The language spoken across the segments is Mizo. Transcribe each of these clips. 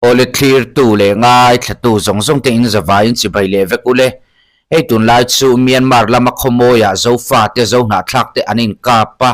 Awle thlirtu leh ngaithlatu zawng zawng te in zavaiin chibai leh vek ule. Hei tunlai chu Myanmar lama khawmawiah Zofate Zohnahthlak te an inkap a,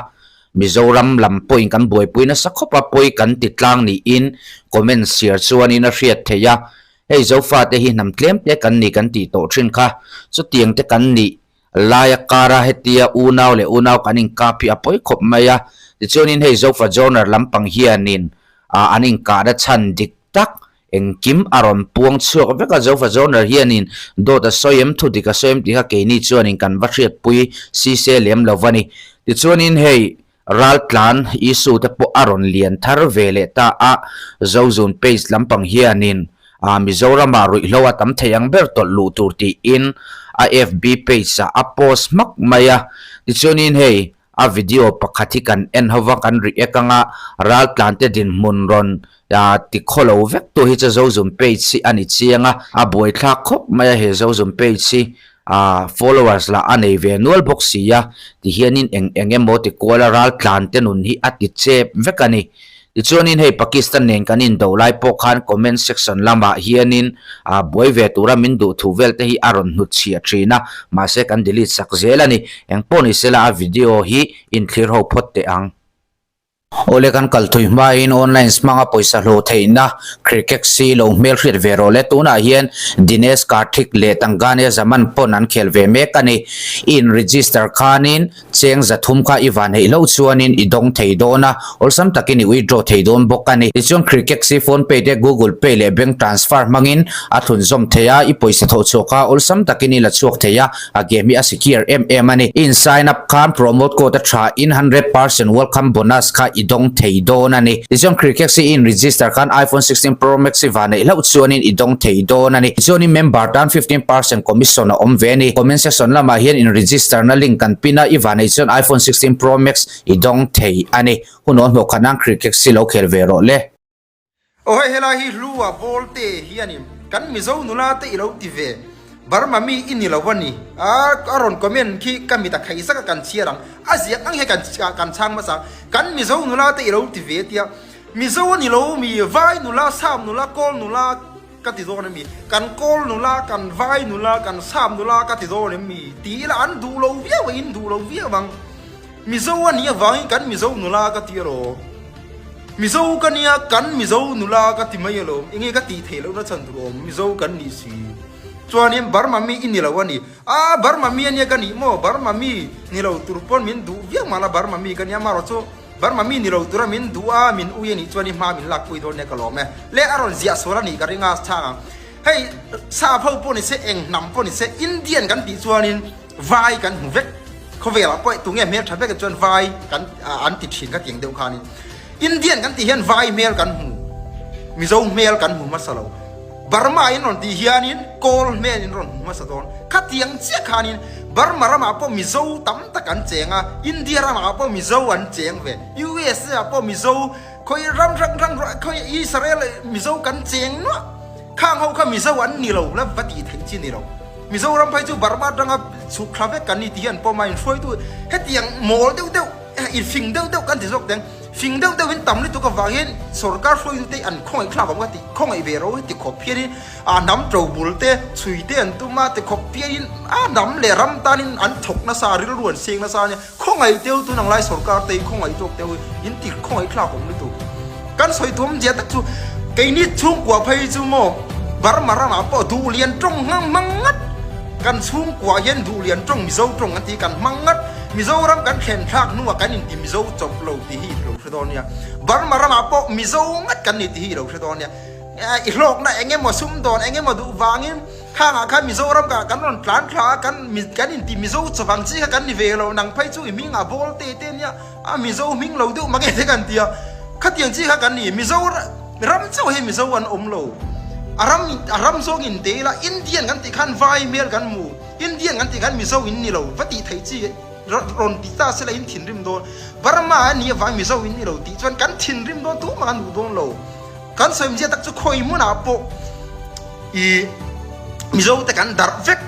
Mizoram lam pawhin kan buaipui nasa khawp a, pawi kan ti tlang niin comment share chuanin a hriat theih a. Hei Zofate hi hnam tlem te kan ni kan tih tawh thin kha, chutiang te kan nih laia kara hetia unau leh unau kan inkap hi a pawi khawp mai a. Tichuanin hei Zofa Journal lampang hianin an inkahna chhan dik tak engkim a rawn puang chhuak vek a. Zofa Journal hianin dawt a sawi em, thu dik a sawi em tih kha keini chuanin kan va hriatpui si se lem lo va ni. Tichuanin hei Raltlan issue te pawh a rawn lian thar ve leh ta a, Zozun page lampang hianin Mizoramah ruihhlo a tam thei ang ber tawlh luh tur tiin a FB page ah a post hmak mai a. Tichuanin hei a video pakhat hi kan en ho va, kan react anga Raltlan te dinhmun rawn ti khawlo vek tu hi chu Zozun page hi a ni chiang a, a buaithlak khawp mai a he Zozun page hi. Ah followers lah a nei ve nual bawk si a, tihianin eng eng emaw ti kual a ral tlan te nun hi a ti chep vek a ni. Tichuanin hei Pakistan nen kan indo lai pawh khan comment section lamah hianin ah buai ve tura min duh thu vel te hi a rawn hnut chhiah thin a, mahse kan delete sak zel a ni. Engpawh ni sela a video hi inthlir ho phawt teh ang. Awle kan kal thui hmain online hmanga pawisa hlawh theihna cricket si lo hmel hriat ve rawh le. Tunah hian Dinesh Karthik leh Tangania Zaman pawn an khel ve mek a ni. I in register khanin cheng zathum kha i van heih loh chuanin i dawng thei dawn a, awlsam takin i withdraw thei dawn bawk a ni. Tichuan cricket si phone pay te Google pay leh bank transfer hmangin a thlunzawm thei a, i pawisa thawh chhuah kha awlsam takin i la chhuak thei a. A game hi a secure em em a ni. I in sign up khan promote code a tha in 100% welcome bonus kha i dawng thei dawn a ni. Tichuan Crickx hi i in register khan iPhone 16 Pro Max hi van neih hlauh chuanin i dawng thei dawn a ni. Tichuan i member tan 15% commission a awm ve a ni. Comment section lamah hian in register na link kan pin a, i van neih chuan iPhone 16 Pro Max i dawng thei a ni. Hun aw hnawh khat nan Crickx hi lo khel ve rawh le. Aw hei helai hi Hlua Bawlte hi a ni. Kan Mizo nula te i lo ti ve. Burma mi i ni lo a ni. A a rawn comment khi ka mit a khaih zak a kan chhiar ang. A ziak ang hian kan kan chhang hmasa ang. Kan Mizo nula te i lo ti ve tia. Mizo a ni lo mi, Vai nula, Sap nula, Kawl nula ka ti dawn em mi? Kan Kawl nula, kan Vai nula, kan Sap nula ka ti dawn em mi? Ti ila an duh lo viau a, in duh lo viau ang. Mizo a nih avangin kan Mizo nula ka ti alawm. Mizo ka nia kan Mizo nula ka ti mai alawm. Enge ka tih theih lohna chhan tur awm Mizo kan nih si. Chuanin Burma mi i ni lo a ni. A Burma mi ania ka nih maw? Burma mi ni lo tur pawn min duh viau mahla Burma mi ka nia amaherawh chu Burma mi ni lo tura min duh a min ui a nih chuan i hma min lakpui dawn nia ka lawm e. Le a rawn ziah sual a nih ka ring a chhang ang. Hei sap ho pawh ni se eng hnam pawh ni se Indian kan tih chuanin Vai kan hmu vek. Khawvelah pawh tunge hmel tha vek chuan vai kan an ti thin kha tiang deuh khanin. Indian kan tih hian vai hmel kan hmu. Mizo hmel kan hmu hmasa lo. Burma in rawn tih hianin Kawl hmel in rawn hmu hmasa dawn. Khatiang chiah khanin Burma ramah pawh Mizo tam tak an cheng a, India ramah pawh Mizo an cheng ve. USA ah pawh Mizo khawi ram hrang hrang khawi Israel Mizo kan cheng nuah. Khang ho kha Mizo an ni lo la va tih theih chi ni lo. Mizoram phei chu Burma atanga chhuk thla vek kan ni tih hian pawm a inhruaitu hetiang mawl deuh deuh in fing deuh deuh kan ti zawk teng fing deuh deuh in tam lutuk avang hian sorkar hruaitu te an khawngaih thlak awm ka ti khawngaih ve ro heti khawp hianin a hnam to bul te chhui te an tum a ti khawp hianin a hnam leh ram tanin an thawk nasa a rilru an seng nasa a nia khawngaih teu tun ang lai sorkar te hi khawngaih tawk teu in ti khawngaih thlak awm lutuk kan sawi tuam zia tak chu keini chhungkua phei chu maw Burma ramah pawh duhlian tawng hmang hmang ngat kan chhungkua hian duhlian tawng Mizo tawng an ti kan hmang ngat Mizoram kan thlen thlak hnuah kan inti Mizo chawp lo tih hi i lo hre dawn nia Burma ramah pawh Mizo ngat kan ni tih hi i lo hre dawn nia i hlawkna eng emaw sumdawn eng emaw duh vangin Khangah khan Mizoram kah kan rawn tlan thla a, kan kan inti Mizo chawang chi kha kan ni ve lo, nang phei chu i hming a bawl te te nia, a Mizo hming lo deuh mange te kan ti a, khatiang chi kha kan ni, Mizo ram chauh hi Mizo an awm lo, a ram a ram zawng in te ila Indian kan tih khan vai hmel kan hmu, Indian kan tih khan Mizo in ni lo va tih theih chi rawn ti ta sela in thinrim dawn, Burma a nih avang Mizo in ni lo tih chuan kan thinrim dawn tumah kan duh dawn lo. Kan sawimzia tak chu khawi hmunah pawh i Mizo te kan darh vek.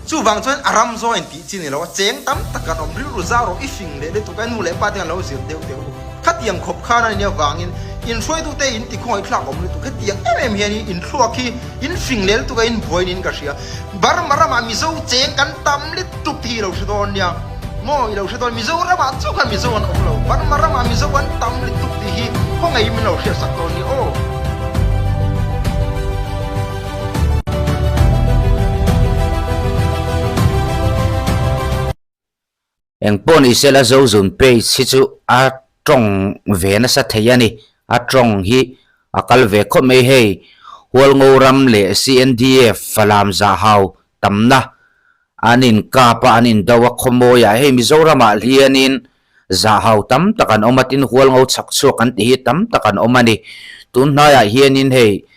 Chuvang chuan a ram zawn tih chi ni lo a, cheng tam tak kan awm rilru zau rawh i fing leh lutuk a, nu leh pa te kan lo zir deuh deuh. Khatiang khawp khan a nia vangin In hruaitute in ti khawngaih thlak awm lutuk hetiang em em hian in thluak hi in fing lel tuk a in buai niin ka hria. Burma ramah Mizo cheng kan tam lutuk hi i lo hre dawn nia maw i lo hre dawn Mizoramah chu khan Mizo an awm lo Burma ramah Mizo an tam lutuk tih hi khawngaih min lo hriatsak dawn nia aw. Engpawh ni sela Zozun page hi chu a tawng ve nasa thei a ni. A tawng hi a kal ve khawp mai hei. Hualngo ram leh CNDF Falam Zahau tamna an inkap a, an indo a khawmawiah hei Mizoramah hianin Zahau tam tak an awm a, tin Hualngo chhak chhuak an tih hi tam tak an awm a ni. Tun hnaiah hianin hei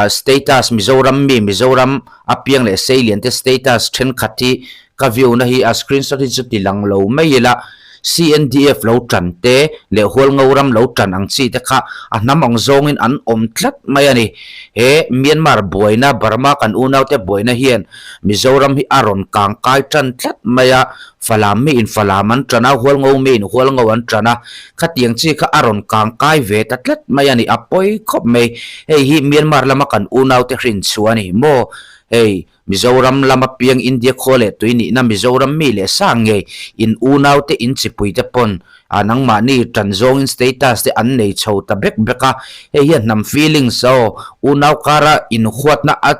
Status Mizoram mi Mizoram a piang leh Seilian te status thenkhat hi ka view na hi a screenshot hi chu ti lang lo mai ila CNDF lo tan te leh Hualngo ram lo tan ang chi te kha a hnam ang zawngin an awm tlat mai a ni. He Myanmar buaina Burma kan unau te buaina hian Mizoram hi a rawn kang kai tan tlat mai a, Falam mi in Falam an tan a, Hualngo mi in Hualngo an tan a, khatiang chi kha a rawn kang kai ve ta tlat mai a ni, a pawi khawp mai. Hei hi Myanmar lama kan unaute hrin chhuah a ni maw? Hei Mizoram lama piang India khua leh tui nihna Mizoram mi leh sa ngei in unaute in chipui te pawn a nangmahni tan zawngin status te an nei chho ta bek bek a, hei hian hnam feelings aw unau kara inhuatna a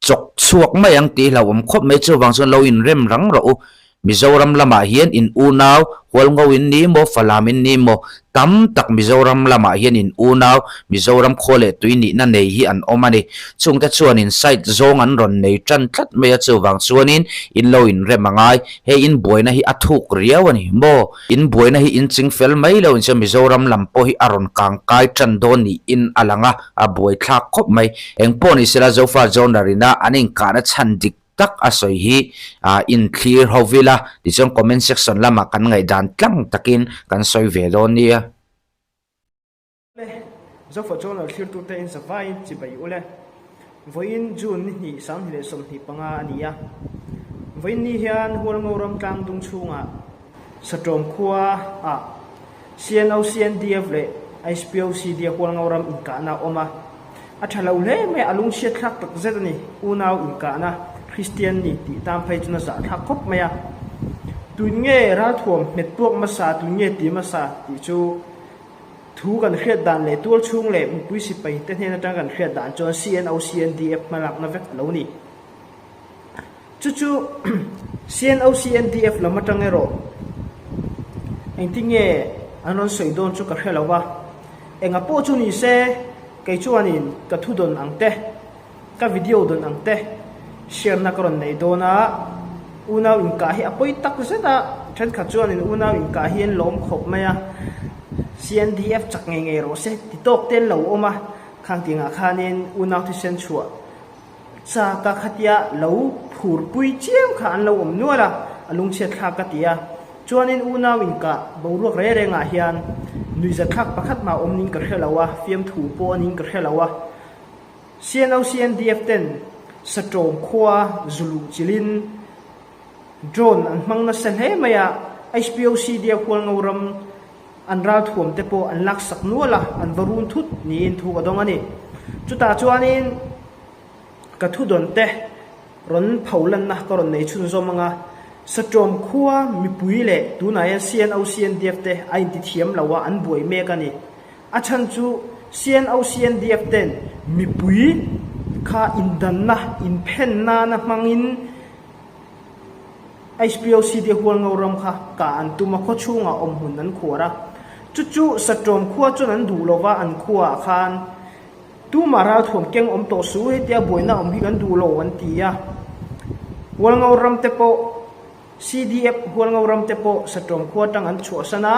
Chawk chhuak mai ang tih hlauhawm khawp mai chuvang chuan lo inrem rang rawh u. Mizoram lamah hian in unau, Hualngo in ni maw, Falam in ni maw, tam tak Mizoram lamah hian in unau, Mizoram khua leh tui nihna nei hi an awm a ni. Chungte chuan in site zawng an rawn nei tan tlat mai a chuvang chuanin in lo inrem a ngai. Hei in buaina hi a thuk riau a ni maw? In buaina hi in ching fel mai lo in chuan Mizoram lam pawh hi a rawn kang kai tan dawn niin a lang a, a buaithlak khawp mai. Eng pawh ni sela Zofa Journal ina an inkahna chhan dik tak a sawi hi in thlir ho vil a, tichuan comment section lamah kan ngaihdan tlang takin kan sawi ve dawn nia. Ule, Zofa Journal thlirtute in zavaiin chibai ule. Vawiin June ni hnih 2025 a ni a. Vawiin ni hian Hualngo ram tlang dung chhungah Satawm khua ah CNO, CNDF leh HPO, CDF Hualngo ram inkahna a awm a. A tha lo hle mai a, a lungchhiat thlak tak zet a ni. Unau inkahna Kristian ni tih tan phei chuan a zah thlak khawp mai a. Tun nge ralthuam hmet puak hmasa, tun nge ti hmasa tih chu Thu kan hriat dan leh tual chhung leh mipui sipai te hnen atang kan hriat dan chuan CNO CNDF hmalakna vek a lo ni. Chu chu CNO CNDF lam atang erawh engtin nge an rawn sawi dawn chu ka hre lo va, enga pawh chu ni se kei chuanin ka thu dawn ang te, Ka video dawn ang te share na ka rawn nei dawn a, unau inkah hi a pawi tak zet a, thenkhat chuan in unau inkah hi an lawm khawp mai a, CNDF chak ngei ngei rawh se ti tawk te an lo awm a, khang tingah khanin unau thisen chhuah chak a khatia lo phur pui chiam kha an lo awm nual a, a lungchhiat thlak ka ti a, chuanin unau inkah boruak reng rengah hian nuihzatthlak pakhat mah awm niin ka hre lo a, fiamthu pawh a niin ka hre lo a. CNOCNDF ten Satawm khua zu luh chilhin drone an hmang nasa hle mai a, HPOCDF Hualngo ram an ralthuam te pawh an laksak nual a, an va run thut niin thu ka dawng a ni. Chutah chuanin ka thudawn te rawn pholanna ka rawn nei chhunzawm ang a, Satawm khua mipui leh tunah hian CNOCNDF te a intithiam lo a, an buai mek a ni. A chhan chu CNOCNDF ten mipui kha indanna, inphen nana hmangin HPOCD Hualngo ram kha kah an tum a, khaw chhungah awm hmun an khuar a. Chu chu Satawm khua chuan an duh lova an khuaah khan tumah ralthuam keng awm tawh suh hetia buaina awm hi kan duh lo an ti a. Hualngo ram te pawh CDF Hualngo ram te pawh Satawm khua atang an chhuahsan a,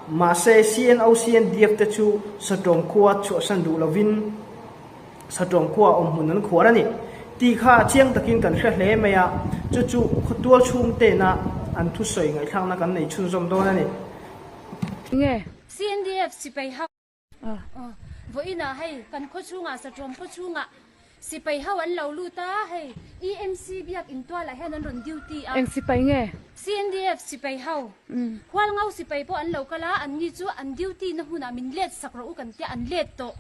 mahse CNO CNDF te chu Satawm khua chhuahsan duh lovin Satawm khua awm hmun an khuar a ni tih kha chiang takin kan hre hle mai a, chu chu khawtual chhung tena an thusawi ngaihthlakna kan nei chhunzawm dawn a ni. Nge? CNDF sipai ho. Vawiinah hei kan khaw chhungah Satawm khaw chhungah. Sipai ho an lo lut a, hei EMC biak in tualah hian an rawn duty a. Eng sipai nge? CNDF sipai ho. Hualngo sipai pawh an lo kal a, anni chu an duty na hmunah min let sak rawh u kan tia an let tawh.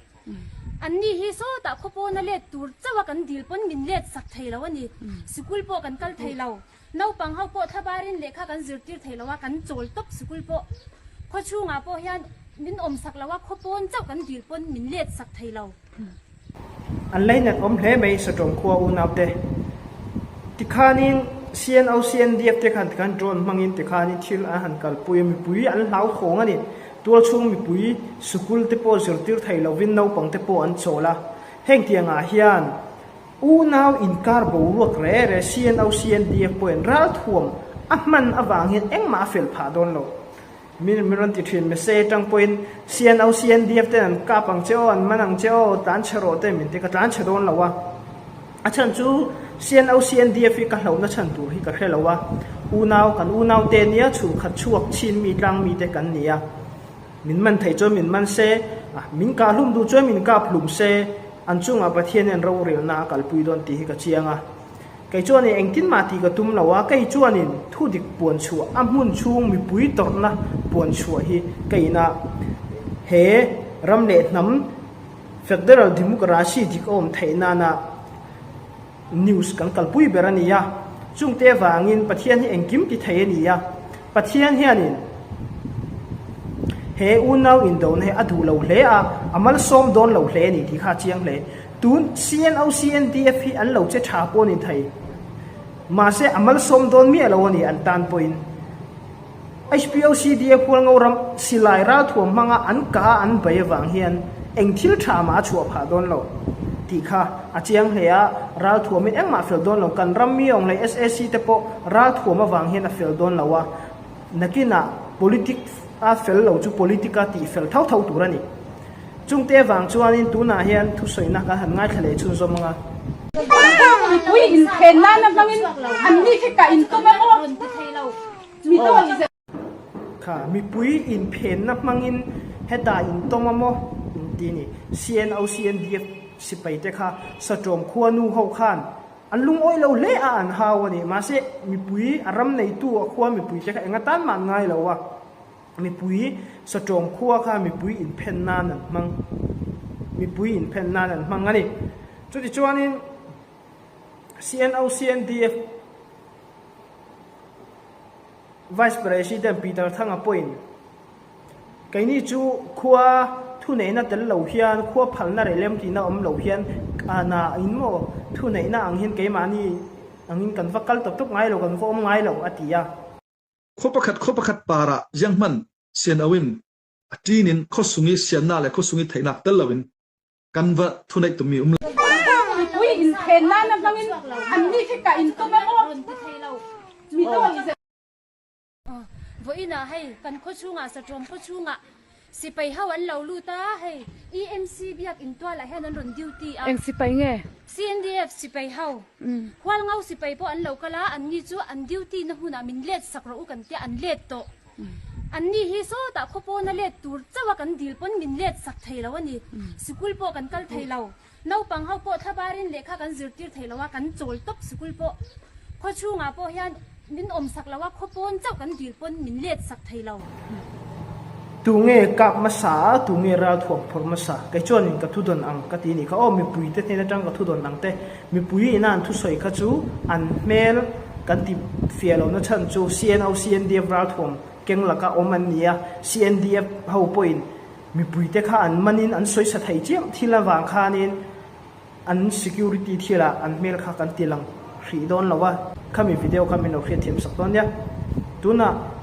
Anni hi sawtah khaw pawna let tur chauh a kan dil pawn min let sak thei lo a ni. Sikul pawh kan kal thei lo. Naupang ho pawh thlabarin lehkha kan zirtir thei lo a, kan chawl tawp sikul pawh. Khaw chhungah pawh hian min awm sak lo a, khaw pawn chauh kan dil pawn min let sak thei lo. An lainat awm hle mai Satawm khua unaute. Tikhanin CNO CNDF te khan tikhan drone hmangin tikhanin thil an han kalpui a, mipui an hlauthawng a ni. Tualchhung mipui sikul te pawh zirtir thei lovin naupang te pawh an chawl a. Heng tiangah hian unau inkar boruak re re CNO CNDF pawhin ralthuam a hman avang hian engmah a fel phah dawn lo. Min min rawn ti thin message atang pawhin CNO CNDF ten an kap ang che aw an man ang che aw tlan chhe rawh te min ti ka tlan chhe dawn lo a a chhan chu CNO CNDF hi ka hlauhna chhan tur hi ka hre lo a unau kan unau te nia chhungkhat chhuak chhin mi tlang mi te kan ni a min man thei chuan min man se a min kah hlum duh chuan min kap hlum se an chungah Pathian hian rorelna a kalpui dawn tih hi ka chiang a. Kei chuanin engtin mah tih ka tum lo a, kei chuanin thudik puan chhuah, a hmun chhung mipui tawrhna puan chhuah hi ka ina he ram leh hnam Federal Democracy dik a awm theih nana news kan kalpui ber a ni a. Chungte avangin Pathian hi engkim ti thei a ni a, Pathian hianin he unau indona hi a duh lo hle a, a malsawm dawn lo hle a ni tih kha a chiang hle. Tun CNO CNDF hi an lo che tha pawh a ni thei. Mahse a malsawm dawn miah lo a ni an tan pawhin. HPO CDF Hualngo ram silai ralthuam hmanga an kah a an bei avang hian eng thil tha mah a chhuah phah dawn lo tih kha a chiang hle a, ralthuamin engmah a fel dawn lo. Kan ram mi awng leh SAC te pawh ralthuam avang hian a fel dawn lo a, nakinah politic a fel lo chu politic a tih fel tho tho tur a ni. Chungte avang chuanin tunah hian thusawinak a han ngaithla leh chhunzawm ang a. Mipui inphen nana hmangin an ni khi kah intum a maw? Mi dawi. Kha mipui inphenna hmangin hetah intawm a maw? Inti ni. CNO CNDF sipaite kha Satawm khua nu ho khan an lungawi lo hle a an hau a ni. Mahse mipui a ram neitu a khua mipuite kha enga tan mah an ngai lo a. Mipui Satawm khua kha mipui inphen nan an hmang. Mipui inphen nan an hmang a ni. Chutichuanin CNO CNDF Vice President Peter Thanga pawhin keini chu khua thuneihna tel lo hian khua phalna reh lem tihna awm lo hian na in maw thuneihna ang hian keimahni angin kan va kal tawp tawp ngai lo kan va awm ngai lo a ti a. Khaw pakhat khaw pakhat parah zianghman sian oin a ṭin in khuasung i siannak le khuasung i theihnak tel loin kan va thuneih tummi um lo. Mipui inphen nana hmangin anni khi kah intum a maw? Mi dawi. Vawiinah hei kan khaw chhungah Satawm khaw chhungah Sipai ho an lo lut a, hei EMC biak in tualah hian an rawn duty a. Eng sipai nge? CNDF sipai ho. Hualngo sipai pawh an lo kal a, anni chu an duty na hmunah min let sak rawh u kan tia an let tawh. Anni hi sawtah khaw pawna let tur chauh a kan dil pawn min let sak thei lo a ni. Sikul pawh kan kal thei lo. Naupang ho pawh thlabarin lehkha kan zirtir thei lo a, kan chawl tawp sikul pawh. Khaw chhungah pawh hian min awm sak lo a, khaw pawn chauh kan dil pawn min let sak thei lo. Tunge kap hmasa a, tunge ralthuam phawrh hmasa? Kei chuanin ka thudawn ang ka ti a nih kha. Aw mipuite hnen atang ka thudawn ang te. Mipui ina an thusawi kha chu an hmel kan ti fiah lohna chhan chu CNO, CNDF ralthuam keng laka awm an ni a, CNDF ho pawhin Mipuite kha an manin an sawisa thei chiam thil avang khanin an security thilah an hmel kha kan ti lang hrih dawn lo a, khami video kha min lo hriatthiam sak dawn nia. Tunah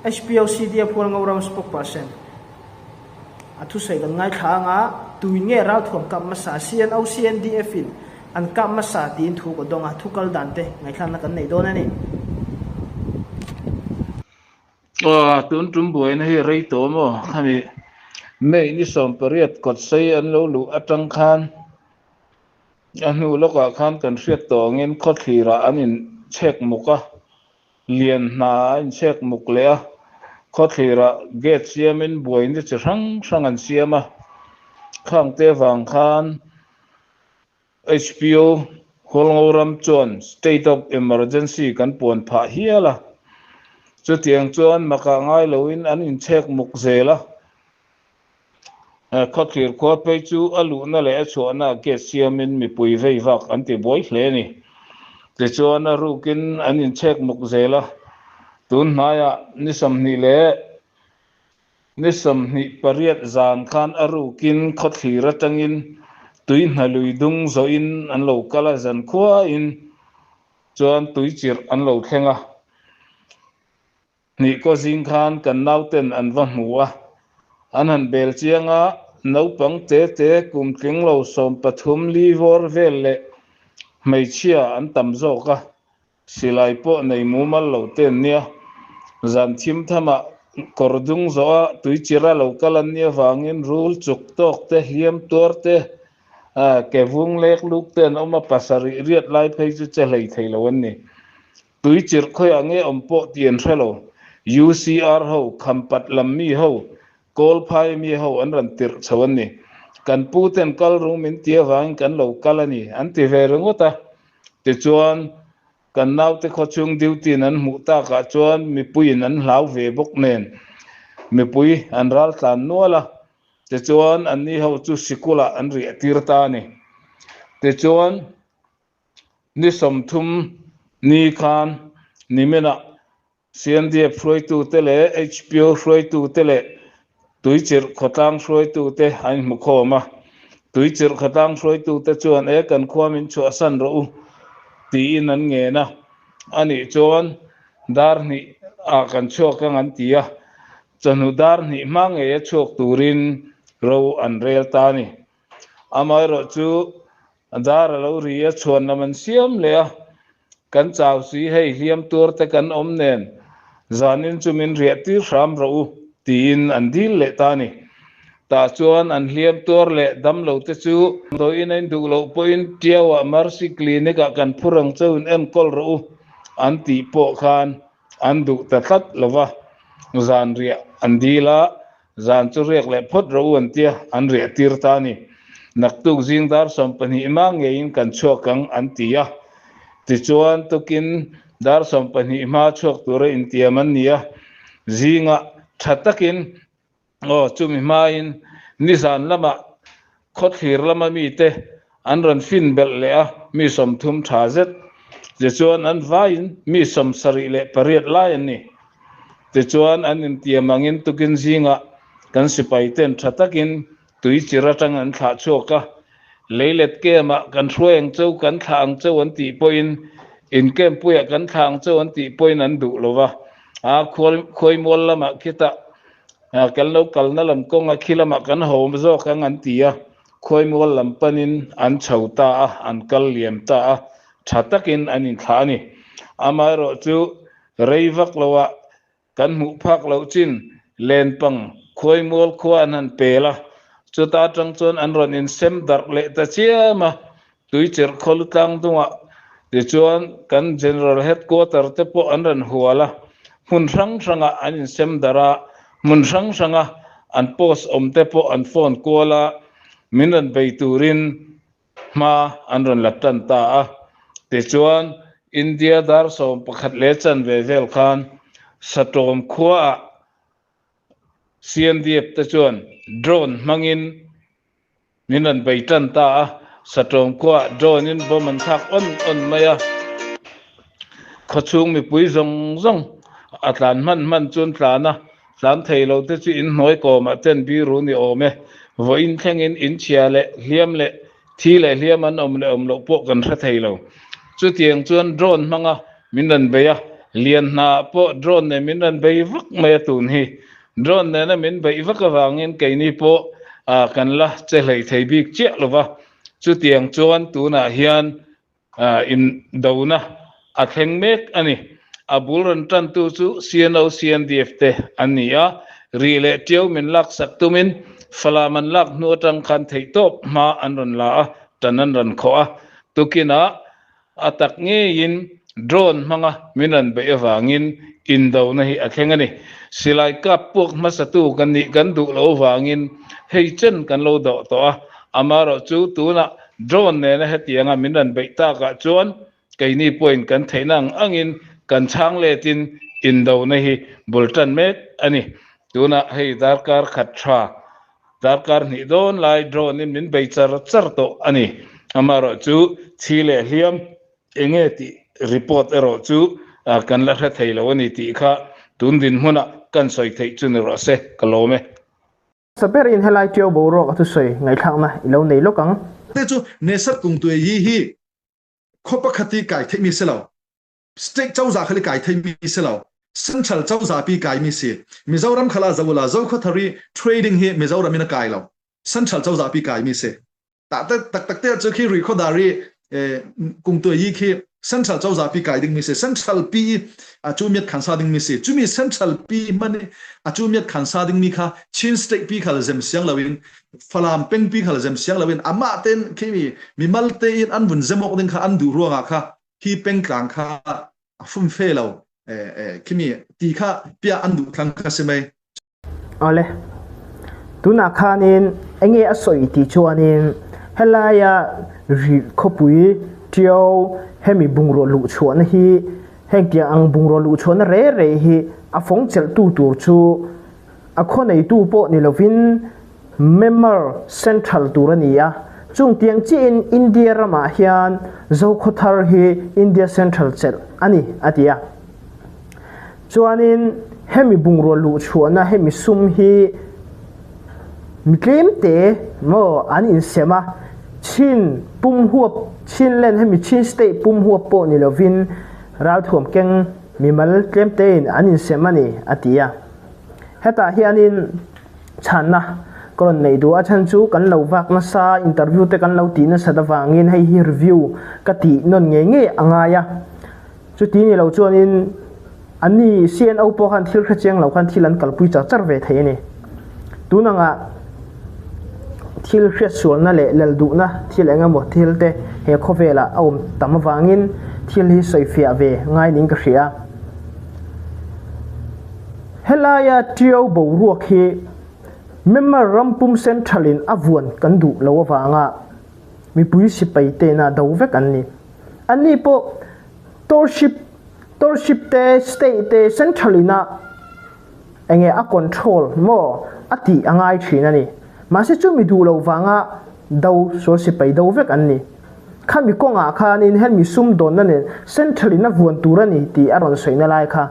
HPOCD a phual Ngoram spokesperson a thusawi kan ngaithla anga tuin nge ralthuam kap hmasa CNO CNDF in an kap hmasa tiin thu ka dawng a, thu kal dan te ngaihthlakna kan nei dawn a ni. Aw, tun tum buaina hi rei tawh maw? Khami May ni 18 kawt sei an lo luh atang khan a hnu lawkah khan kan hriat tawh angin khawthlirah an inchhek muk a, lian hna a inchhek muk leh a, khawthlirah gate siamin buaina chi hrang hrang an siam a, khangte vang khan. HPO Hualngo ram chuan State of Emergency kan puan phah hial a. Chutiang chuan makah ngai loin an inchhek muk zel a. Khawthlir khua phei chu a luhna leh a chhuahna gate siamin mipui vei vak an ti buai hle a ni. Tichuan a rukin an inchhek muk zel a. Tun hnaiah ni 20 leh Ni 28 zan khan a rukin khawthlir atangin tui hna lui dung zawhin an lo kal a, zan khuain chuan tui chirh an lo thleng a. Hnih kaw zing khan kan nauten an va hmu a, an han bel chiang a, naupang te te kum tling lo 13 li vawr vel leh hmeichhia an tam zawk a. Silai pawh nei mumal lo te an nia. Zan thim thamah kawr dung zawha tuichira lo kal an nia vangin rul chuk tawk te, hliam tuar te, ke vung lek luk te an awm a, pasarih riat lai phei chu che hlei thei lo an ni. Tuichirh khawiah nge awm pawh tih an hre lo. UCR ho, Khampat lam mi ho, Kawlphai mi ho an rawn tirh chho an ni. Kan pu ten kal rung min ti avangin kan lo kal a ni, an ti ve ringawt a. Tichuan, kan naute khawchhung duty-in an hmuh takah chuan mipuiin an hlau ve bawk nen mipui an ral tlan nual a. Tichuan, anni ho chu sikulah an riah tir ta a ni. Tichuan, ni 30 ni khan niminah CNDF hruaitute leh HPO hruaitute leh Tuichirh khawtlang hruaitute an inhmu khawm a. Tuichirh khawtlang hruaitute chuan e kan khua min chhuahsan rawh u tiin an ngen a. Anih chuan dar hnih ah kan chhuak ang an ti a. Chawhnu dar hnih hma ngeia chhuak turin ro an rel ta a ni. Amaherawh chu A dar a lo ri a, chhuan lam an siam leh a, kan chau si hei hliam tuar te kan awm nen zanin chu min riah tir hram rawh u tiin an dil leh ta a ni. Tah chuan an hliam tuar leh dam lo te chu damdawiin a induh loh pawhin Tiauah Mercy Clinic ah kan phur ang chauhin enkawl rawh u an tih pawh khan an duh ta tlat lo va, zan riah an dil a, Zan chu riak leh phawt rawh u an tia, an riah tir ta a ni. Naktuk zing dar 12 hma ngeiin kan chhuak ang an ti a. Tichuan tukin dar 12 hma chhuak tura intiam an ni a. Zingah tha takin aw chumi hmain nizan lamah khawthlir lama mite an rawn fin belh leh a, mi 30 tha zet. Tichuan an vaiin mi 78 lai an ni. Tichuan an intiam angin tukin zingah kan sipai ten tha takin tui chir atang an thlah chhuak a, leilet camp-ah kan hruai ang cheu, kan thlah ang cheu an tih pawhin, in camp puiah kan thlah ang cheu an tih pawhin an duh lo va. A khuaimual lamah khitah kan lo kalna lam kawnga khi lamah kan ho zawk ang an ti a. Khuaimual lam panin an chho ta a, an kal liam ta a, tha takin an inthlah a ni. Amaherawh chu rei vak loah kan hmuh phak loh chin Lenpang Khuaimual khua an han pel a, chuta atang chuan an rawn insem darh leh ta chiam a, Tuichirh khaw tlang dungah tichuan kan General Headquarter te pawh an rawn hual a, hmun hrang hrangah an insem darh a, hmun hrang hranga an post awm te pawh an phone kual a, min rawn bei turin hma an rawn la tan ta a. Tichuan India dar 11 leh chanve vel khan Satawm khuaah CNDF te chuan drone hmangin Min rawn bei tan ta a, Satawm khuaah drone in bomb an thlak awn awn mai a, khawchhung mipui zawng zawng a tlan hman hman chu an tlan a, tlan thei lo te chu in hnuai kawmah ten biru ni awm e, vawiin thlengin in chhia leh hliam leh thi leh hliam an awm leh awm loh pawh kan hre thei lo. Chutiang chuan drone hmanga min rawn bei a, lian hnaah pawh drone nen min rawn bei vak mai a tun hi. Drone nena min beih vak avangin keini pawh kan la che hlei thei bik chiah lo va, chutiang chuan tunah hian indona a thleng mek a ni. A bul rawn tantu chu CNO CNDF te an ni a, ri leh ṭiau min laksak tumin Falam an lak hnu atang khan theihtawp hma an rawn la a, ṭan an rawn khawh a, tukinah A tak ngeiin drone hmanga min rawn beih avangin indona hi a thleng a ni. Silai kap puak hmasatu kan nih kan duh loh avangin hei chen kan lo dawh tawh a, amaherawh chu tunah. Drone nena hetianga min rawn beih takah chuan keini pawhin kan theihna ang angin kan chhang letin indona hi bul tan mek a ni. Tunah hei darkar khat tha, darkar hnih dawn lai drone in min bei char char tawh a ni. Amaherawh chu thi leh hliam enge tih report erawh chu kan la hre thei lo a ni tih kha tun dinhmunah kan sawi theih chu ni rawh se, ka lawm e. Sa berin helai ṭiau boruak a thusawi ngaihthlakna i lo nei lawk ang. Te chu Nesat Kungtuai hi hi khaw pakhat i kai theihmi si lo, state cozah khal i kai theimi si lo, central cozah pi kaimi si. Mizoram khal ah zo ula Zokhawthar i trading hi Mizoram in a kai lo, central cozah pi kaimi si. Tak tak tak te cu khi Rihkhawdar i Kungtuai yi khi central cozah pi kai dingmi si. Central pi i cu miat khan sa dingmi si. Cumi central pi hman i a cu miat khan sa dingmi kha Chin state pi khal zem siang loin Falam peng pi khal zem siang loin amah ten khi mi mimal tein an vun zem awk ding kha an duh ruangah kha hi pengtlang kha a fumfe lo khimi ti kha pia an duh thlang kha si mei. Awle. Tunah khanin enge a sawi tih chuanin helaia ri khawpui ṭiau hemi bungraw luh chhuahna hi hengtiang ang bungraw luh chhuahna re re hi a fawng chelhtu tur chu a khaw neitu pawh ni lovin Myanmar Central tur a ni a, chung tiang chiahin India ramah hian Zokhawthar hi India Central chelh a ni, a ti a. Chuanin hemi bungrua luhchhuahna hemi sum hi mi tlemte maw an insem a, Chin pum huap, Chinland hemi Chin State pum huap pawh ni lovin ralthuam keng mimal tlemtein an insem a ni, a ti a. Hetah hianin chhanna ka rawn neih duh a chhan chu kan lo vak nasa interview te kan lo tih nasat avangin hei hi review ka tih nawn ngei ngei a ngai a chuti ni lo chuanin anni CNO pawh khan thil hre chiang lo khan thil an kalpui char char ve thei a ni tun angah thil hriatsualna leh lal duhna thil eng emaw thil te he khawvelah a awm tam avangin thil hi sawifiah ve ngai niin ka hria. Helaia Ṭiau boruak hi Myanmar rampum Central-in a vuan kan duh lo avanga mipui sipai tena do vek an ni. Anni pawh Township, Township te, State te Central-in a enge a control maw a tih a ngai thin a ni. Mahse chumi duh lo vanga do sual sipai do vek an ni. Khami kawngah khanin hemi sumdawnna nen Central-in a vuan tur a ni tih a rawn sawina lai kha.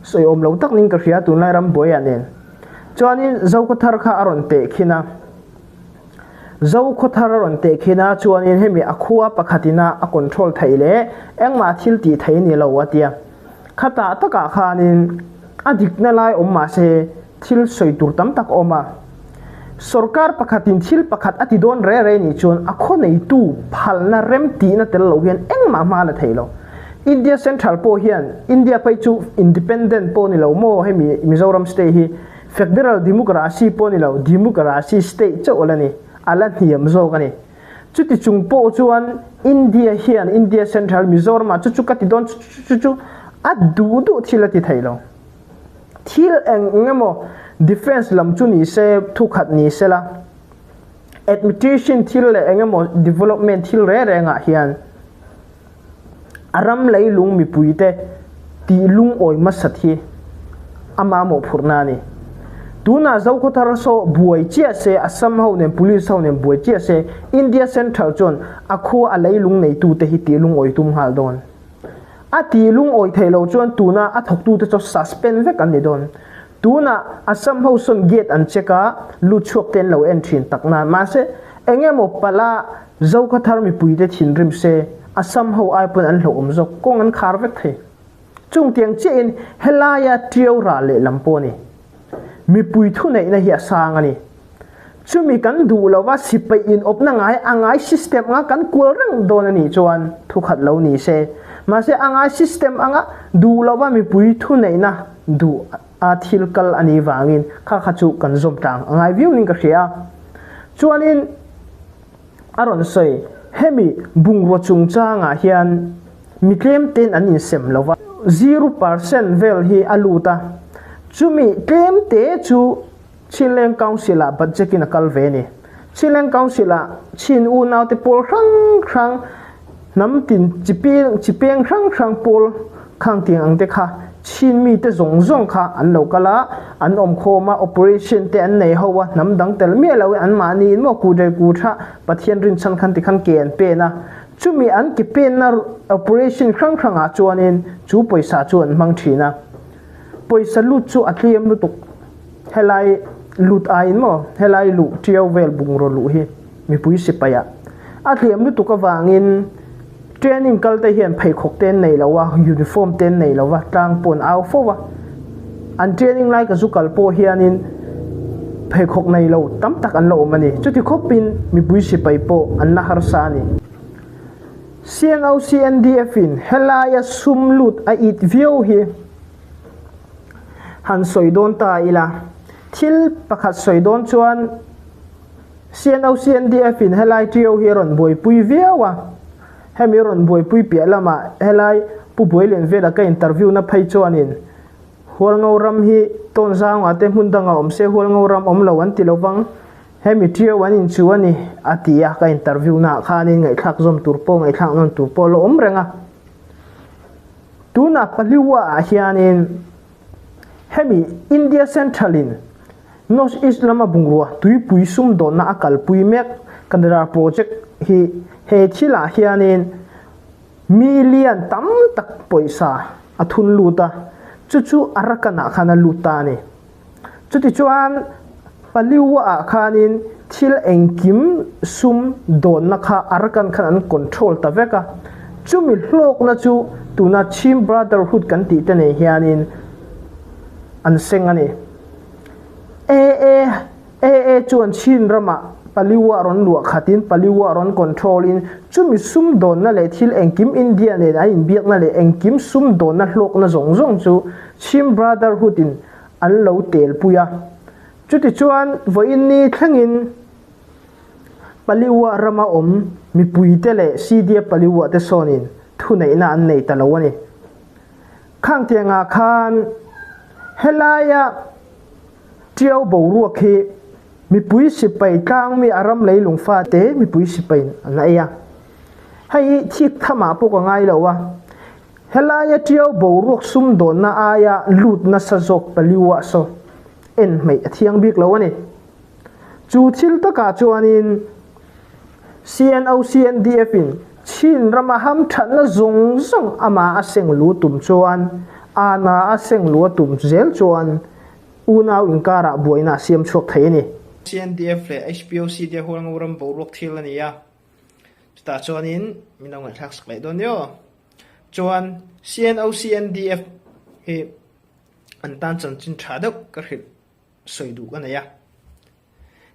Sawi awm lo tak niin ka hria tunlai ram buaiah nen. Chuanin Zokhawthar kha a rawn teh khin a. Zokhawthar a rawn teh khin a, chuanin hemi a khua pakhat ina a control theih leh engmah thil tih thei ni lo a tia. Khatah takah khanin a dikna lai awm mahse thil sawi tur tam tak a awm a. Sorkar pakhatin thil pakhat a ti dawn re re nih chuan a khaw neitu phalna rem tihna tel lo hian engmah hma la thei lo. India Central pawh hian India phei chu independent pawh ni lo maw hemi Mizoram state hi Federal Democracy pawh ni lo Democracy state chauh a la ni, a la hniam zawk a ni. Chuti chung pawh chuan India hian India Central Mizoramah chu chu ka ti dawn chu chu chu a duh duh thil a ti thei lo. Thil eng eng emaw defence lam chu ni se, thukhat ni se la, administration thil leh eng emaw development thil reng rengah hian a ram leilung mipuite tih lungawi hmasat hi a mamawh phurhna a ni. Tunah Zokhawthar saw buai chiah se, Assam ho nen Police ho nen buai chiah se, India Central chuan a khua a leilung neitute hi tih lungawi tum nghal dawn. A ti lungawi thei lo chuan tuna a thawktute chu suspend vek an ni dawn. Tunah Assam ho sawn gate an check a, lut chhuak te an lo en thin tak nan. Mahse, eng emaw pala Zokhawthar mipuite thinrim se, Assam ho ai pawn an hlauhawm zawk, kawng an khar vek thei. Chungtiang chiahin helaia Tiau ral lehlam pawh a ni. Mipui thuneihna hi a sang a ni. Chumi kan duh lova sipai inawpna ngai a ngai system anga kan kual reng dawn a nih chuan thukhat lo ni se. Mahse a ngai system anga duh lova mipui thuneihna duh a thil kal a nih vangin kha kha chu kan zawm tlang a ngai viau niin ka hria a. Chuanin a rawn sawi hemi bungrua chungchangah hian mi tlem ten an insem lova 0% vel hi a lut a, chumi tlem te chu Chinleng Council ah budget in a kal ve a ni. Chinland Council-ah Chin unaute pawl hrang hrang, hnam tin chi chi peng hrang hrang pawl khang tiang ang te kha Chin mite zawng zawng kha an lo kal a, an awm khawm a, operation te an nei ho a, hnam dang tel miah loin anmahni in maw kudrei kutha Pathian rinchhan khan tikhan ke an pen a, chumi an ke penna operation hrang hrangah chuanin chu pawisa chu an hmang thin a. Pawisa lut chu a tlem lutuk. Helai lut aiin maw helai luh tiau vel bungraw luh hi mipui sipai ah a tlem lutuk avangin training kal te hian pheikhawk te an nei lo a, uniform te an nei lo va, tlang pawh an au fo a. An training lai ka zu kal pawh hianin pheikhawk nei lo tam tak an la awm a ni. Chuti khawpin mipui sipai pawh an la harsa a ni. CNOCNDF in helaia sum lut a it viau hi han sawi dawn ta ila. Thil pakhat sawi dawn chuan CNOCNDF in helai trio hi a rawn buaipui viau a, hemi a rawn buaipui piah lamah helai Pu Buailian vela ka interview na phei chuanin Hualngo ram hi Tawnzangah te hmun dangah awm se Hualngo ram awm lo an ti lovang, hemi trio an inchu a ni a ti a, ka interview naah khanin ngaihthlak zawm tur pawh ngaihthlak nawn tur pawh a la awm reng a. Tunah Paliwa ah hianin hemi India Central in North East lama bungrua tuipui sumdawnna a kalpui mek Canara project hi he thilah hianin million tam tak pawisa a thun lut a, chu chu Arakan ah khan a lut ta a ni. Chutichuan, Paliwa ah khanin thil engkim sum dawnna kha Arakan khan an control ta vek a, chumi hlawkna chu tuna Chin Brotherhood kan tih te nei hianin an seng a ni. AA AA chuan Chin ramah Paliwa rawn luah khatin Paliwa rawn control in chumi sum dawnna leh thil engkim India nen an inbiakna leh engkim sum dawnna hlawkna zawng zawng chu Chin Brotherhood in an lo telpui a. Chutichuan vawiin ni thlengin Paliwa rama awm mipuite leh CDF Paliwa te sawnin thuneihna an nei ta lo a ni. Khangtiangah khan helaia Tiau boruak hi mipui sipai tlangmi a ram leilung fate mipui sipaiin an ei a. Hei hi thik thamah pawh ka ngai lo a. Helaia Tiau boruak sumdawnna aia lut nasa zawk paliuah saw en hmeih a thiang bik lo a ni. Chu thil takah chuanin CNOCNDF in Chin rama hamthatna zawng zawng amah a seng lu tum chuan ana a seng lu a tum zel chuan unau inkarah buaina a siam chhuak thei a ni. CNDF leh HPOC te hualngo ram boruak thil a ni a, chutah chuanin min lo ngaihthlak sak leh dawn nia aw. Chuan CNOCNDF hi an tan chanchin tha deuh ka hrilh sawi duh ka nei a.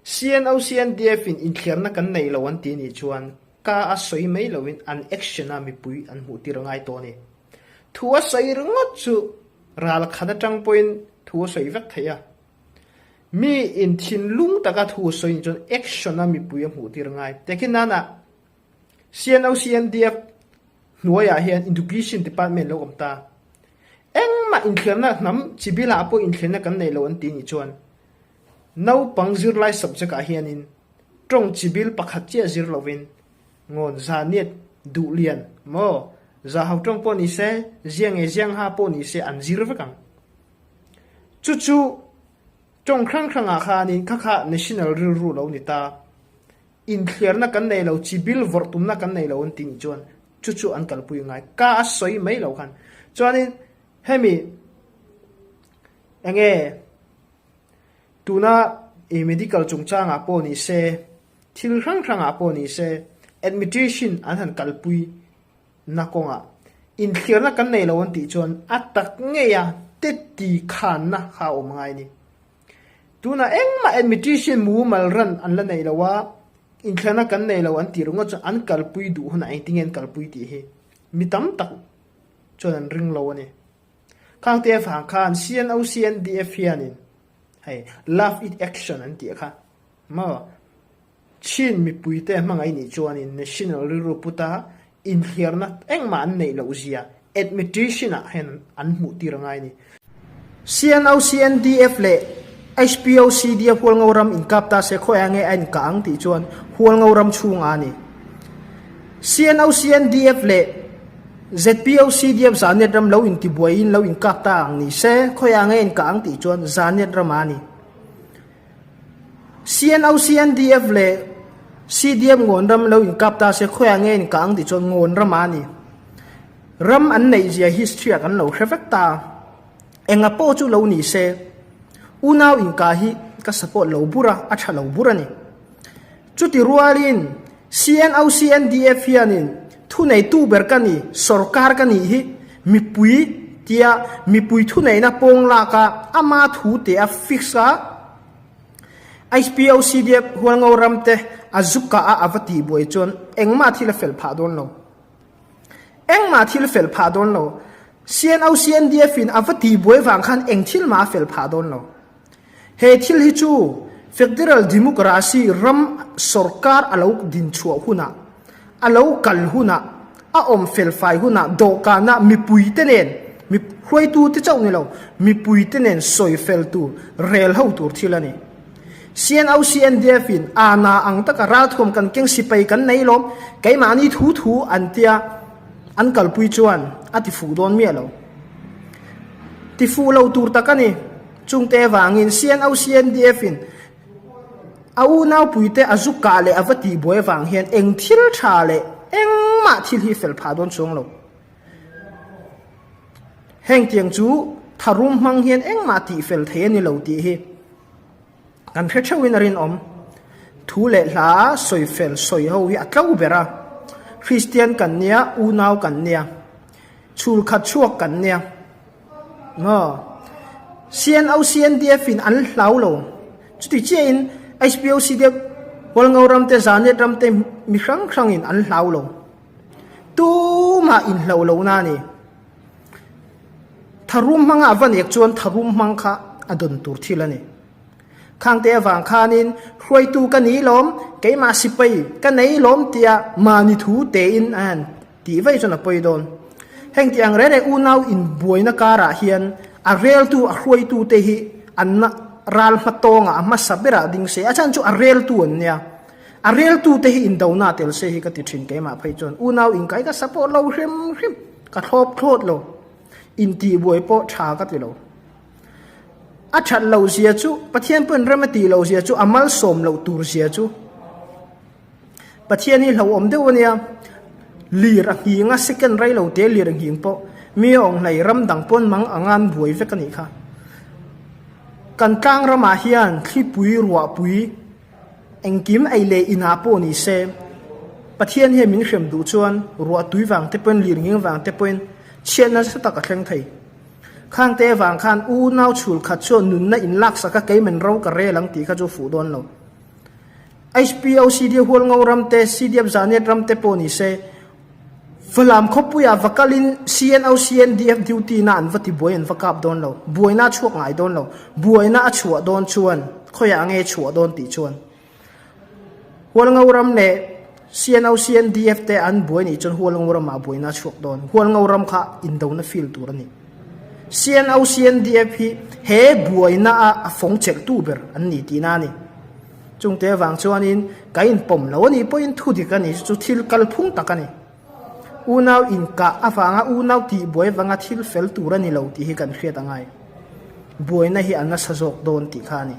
CNOCNDF in inthliarna kan nei lo an ti nih chuan ka a sawi mai loin an action a mipui an hmuh tir a ngai tawh a ni. Thu a sawi ringawt chu ral khat atang pawhin thu a sawi vek thei a. Mi in thinlung taka thu a sawi nih chuan action a mipui a hmuh tir a ngai. Tehkhin nana CNOCNDF hnuaiah hian Education Department lo awm ta. Engmah inthliarna hnam chi bilah pawh inthliarna kan nei lo an ti nih chuan naupang zirlai subject ah hianin tawng chi bil pakhat chiah zir lovin ngawn za niat duh lian maw za ho tawng pawh ni se zia nge ziang ha pawh ni se an zir vek ang. Chu chu tawng hrang hrangah khanin kha kha national rilru lo ni ta. Inthliarna kan nei lo, chi bil vawrh tumna kan nei lo an ti nih chuan chu chu an kalpui ngai. Ka a sawi mai lo khan. Chuanin hemi enge tuna i medical chungchangah pawh ni se, thil hrang hrangah pawh ni se admitation an han kalpui na kawngah inthliarna kan nei lo an tih chuan a tak ngeia teti khanna kha a awm ngai a ni. Tunah engmah admitation mumal ran an la nei lo a, inthlana kan nei lo an tih ringawt chuan an kalpui duh hunah engtin nge an kalpui tih hi mi tam tak chuan an ring lo a ni. Khangte avang khan CNOCNDF hianin hei love it action an tih kha maw Chin mipuite hmangaih nih chuanin national rilru puta inthliarna engmah an neih loh zia admitation ah hian an hmuh tir a ngai a ni. CNOCNDF leh. HPOCD a Hualngo ram inkap ta se khawiah nge a inkah ang tih chuan Hualngo ram chhungah a ni. CNOCNDF leh ZPOCDF Zanet ram lo intibuaiin lo inkap ta ang ni se khawiah nge a inkah ang tih chuan Zanet ramah a ni. CNOCNDF leh CDF Ngawn ram lo inkap ta se khawiah nge a inkah ang tih chuan Ngawn ramah a ni. Ram an neih zia history ah kan lo hre vek ta. Enga pawh chu lo ni se, unau inkah hi ka support lo bur a, a tha lo bur a ni. Chuti rualin CNOCNDF hianin thuneitu ber ka ni, sorkar ka nih hi mipui tia mipui thuneihna pawng lak a, ama thu te a fix a, HPOCDF Hualngo ram te a zuk kah a a va tihbuai chuan engmah thil a fel phah dawn lo. Engmah thil fel phah dawn lo. CNO CNDF in a va tihbuai vang khan eng thil mah a fel phah dawn lo. He thil hi chu Federal Democracy ram sorkar a lo din chhuah hunah, a lo kal hunah, a awm fel fai hunah dawhkanah mipui te nen, hruaitu te chauh ni lo, mipui te nen sawi fel tur, rel ho tur thil a ni. CNO CNDF in a na ang taka ralthuam kan keng sipai kan nei lawm, keimahni thu thu an tia an kalpui chuan a ti fuh dawn miah lo. Ti fuh lo tur tak a ni. Chungte avangin CNO CNDF in a unaupuite a zu kah leh a va tihbuai avang hian eng thil tha leh engmah thil hi fel phah dawn chuang lo. Heng tiang chu tharum hmang hian engmah tihfel thei a ni lo tih hi kan hre theuhin a rinawm. Thu leh hla sawi fel sawi ho hi a tlo ber a, Kristian kan nia, unau kan nia, chhul khat chhuak kan nia. Maw? CNO CNDF in an hlau lo. Chuti chiahin HPO CDF Hualngo ram te Zanet ram te mi hrang hrangin an hlau lo. Tumah inhlo lo na a ni. Tharum hmanga a va nek chuan tharum hmang kha a dawn tur thil a ni. Khangte avang khanin hruaitu ka ni lawm, keimah sipai ka nei lawm tia mahni thu tein a han tih vaih chuan a pawi dawn. Heng tih ang reng reng unau inbuaina karah hian a reltu a hruaitu te hi an ral hma tawngah a hmasa berah ding se, a chhan chu a reltu an nia. A reltute hi indona tel se hi ka ti thin keimah phei chuan unau inkai ka support lo hrim hrim, ka thlawp thlawt lo, intihbuai pawh tha ka ti lo. A that lo zia chu Pathian pawhin rem a tih lo zia chu a malsawm loh tur zia chu Pathian hi hlauhawm deuh a nia, lir a nghing a second rei lo te lir a nghing pawh mi a awng hlei ram dang pawn mang anga an buai vek a nih kha. Kan tlang ramah hian thlipui ruahpui Engkim ei leh inah pawh ni se, Pathian hian min hrem duh chuan ruah tui vang te pawhin lir nghing vang te pawhin chhiatna nasa tak a thleng thei. Khangte avang khan unau chhul khat chuan nunna in laksak a keimen ro ka rel ang tih kha chu fuh dawn lo. HPO CDF Hualngo ram te, CDF Zanet ram te pawh ni se, Falam khawpuiah va kalin CNO CNDF duty na an va ti buai an va kap dawn lo, buaina a chhuak ngai dawn lo, buaina a chhuah dawn chuan khawiah nge chhuah dawn tih chuan Hualngo ram leh CNO CNDF te an buai nih chuan Hualngo ramah buaina a chhuak dawn, Hualngo ram kha indona field tur a ni. CNO CNDF hi he buaina a a fawng chelhtu ber an ni tihna a ni. Chungte avang chuanin ka inpawm lo a nih pawhin thu dik a ni chu thil kalphung tak a ni. Unau inkah avanga unau tihbuai avanga thil fel tur a ni lo tih hi kan hriat a ngai. Buaina hi a nasa zawk dawn tih kha a ni.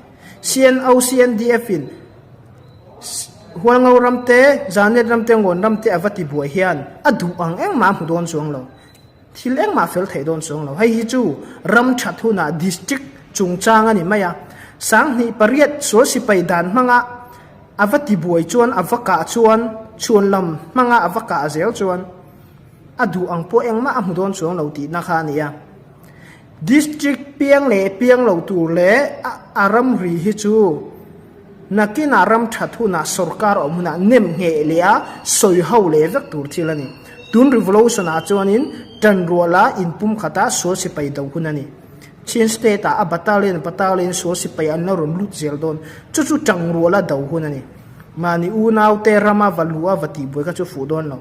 CNO, CNDF in Hualngo ram te, Zanet ram te, Ngawn ram te a va tibuai hian a duh ang engmah a hmu dawn chuang lo. Thil engmah fel theih dawn chuang lo. Hei hi chu ram that hunah district chungchang a ni mai a. 8008 sual sipai dan hmanga a va tibuai chuan a va kah chuan chhuan lam hmanga a va kah zel chuan a duh ang pawh engmah a hmu dawn chuang lo tihna kha a ni a. District piang leh piang lo tur leh a ramri hi chu Nakinah ram that hunah sorkar awm hunah nem ngheh leh a sawi ho leh vek tur thil a ni. Tun revolution ah chuanin tanruala inpum khata sual sipai do hun a ni. Chin state ah a battalion battalion sual sipai an la rawn lut zel dawn. Chu chu tangruala do hun a ni. Mahni unaute rama va luh a va tihbuai kha chu fuh dawn lo.